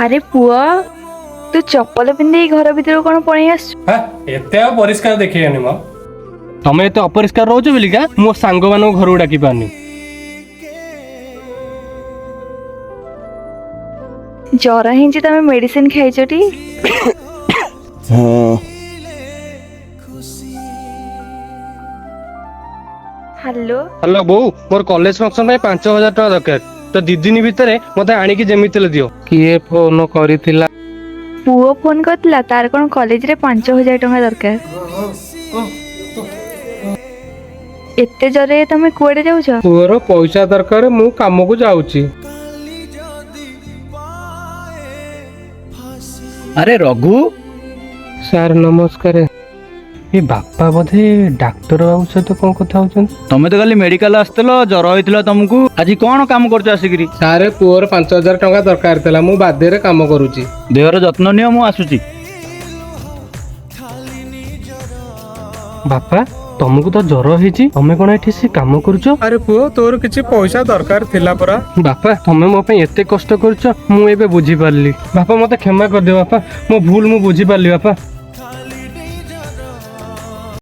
ଆରେ ପୁଅ, ତୁ ଚପଲ ପିନ୍ଧିକି ଘର ଭିତରକୁ କଣ ପଳେଇ ଆସିଛୁ? ହେ, ଏତେ ଆଉ ପରିଷ୍କାର ଦେଖେଇନି ମ। ତମେ ଏତେ ଅପରିଷ୍କାର ରହୁଛ ବୋଲିକା ମୋ ସାଙ୍ଗମାନଙ୍କୁ ଘରକୁ ଡାକି ପାରୁନି। ଜର ହେଇଛି, ତମେ ମେଡିସିନ ଖାଇଛ ଟି? ହଁ। ହ୍ୟାଲୋ। ହ୍ୟାଲୋ ବୋଉ, ମୋର କଲେଜ ଫଙ୍କସନ ପାଇଁ 5000 ଟଙ୍କା ଦରକାର, ତ 2 ଦିନ ଭିତରେ ମତେ ଆଣିକି ଯେମିତି ହେଲେ ଦିଅ। କିଏ ଫୋନ କରିଥିଲା? ପୁଅ ଫୋନ କରିଥିଲା, ତାର କଣ କଲେଜରେ 5000 ଟଙ୍କା ଦରକାର। ଏତେ ଜରରେ ତମେ କୁଆଡେ ଯାଉଛ? ପୁଅର ପଇସା ଦରକାର, ମୁଁ କାମକୁ ଯାଉଛି। ଆରେ ରଘୁ। ସାର୍ ନମସ୍କାର। ଏ ବାପା ବୋଧେ ଡାକ୍ତର ବାବୁ ସହିତ କଣ କଥା ହଉଛନ୍ତି। ତମେ ତ କାଲି ମେଡିକାଲ ଆସିଥିଲ, ଜର ହେଇଥିଲା ତମକୁ, ଆଜି କଣ କାମ କରୁଛ ଆସିକିରି? ସାର୍, ପୁଅର 5000 ଟଙ୍କା ଦରକାର ଥିଲା, ମୁଁ ବାଧ୍ୟରେ କାମ କରୁଛି। ଦେହର ଯତ୍ନ ନିଅ, ମୁଁ ଆସୁଛି। ବାପା, ତମକୁ ତ ଜର ହେଇଛି, ତମେ କଣ ଏଠି ସେ କାମ କରୁଛ? ଆରେ ପୁଅ, ତୋର କିଛି ପଇସା ଦରକାର ଥିଲା ପରା। ବାପା, ତମେ ମୋ ପାଇଁ ଏତେ କଷ୍ଟ କରୁଛ, ମୁଁ ଏବେ ବୁଝିପାରିଲି। ବାପା, ମତେ କ୍ଷମା କରିଦିଅ ବାପା, ମୋ ଭୁଲ ମୁଁ ବୁଝିପାରିଲି ବାପା।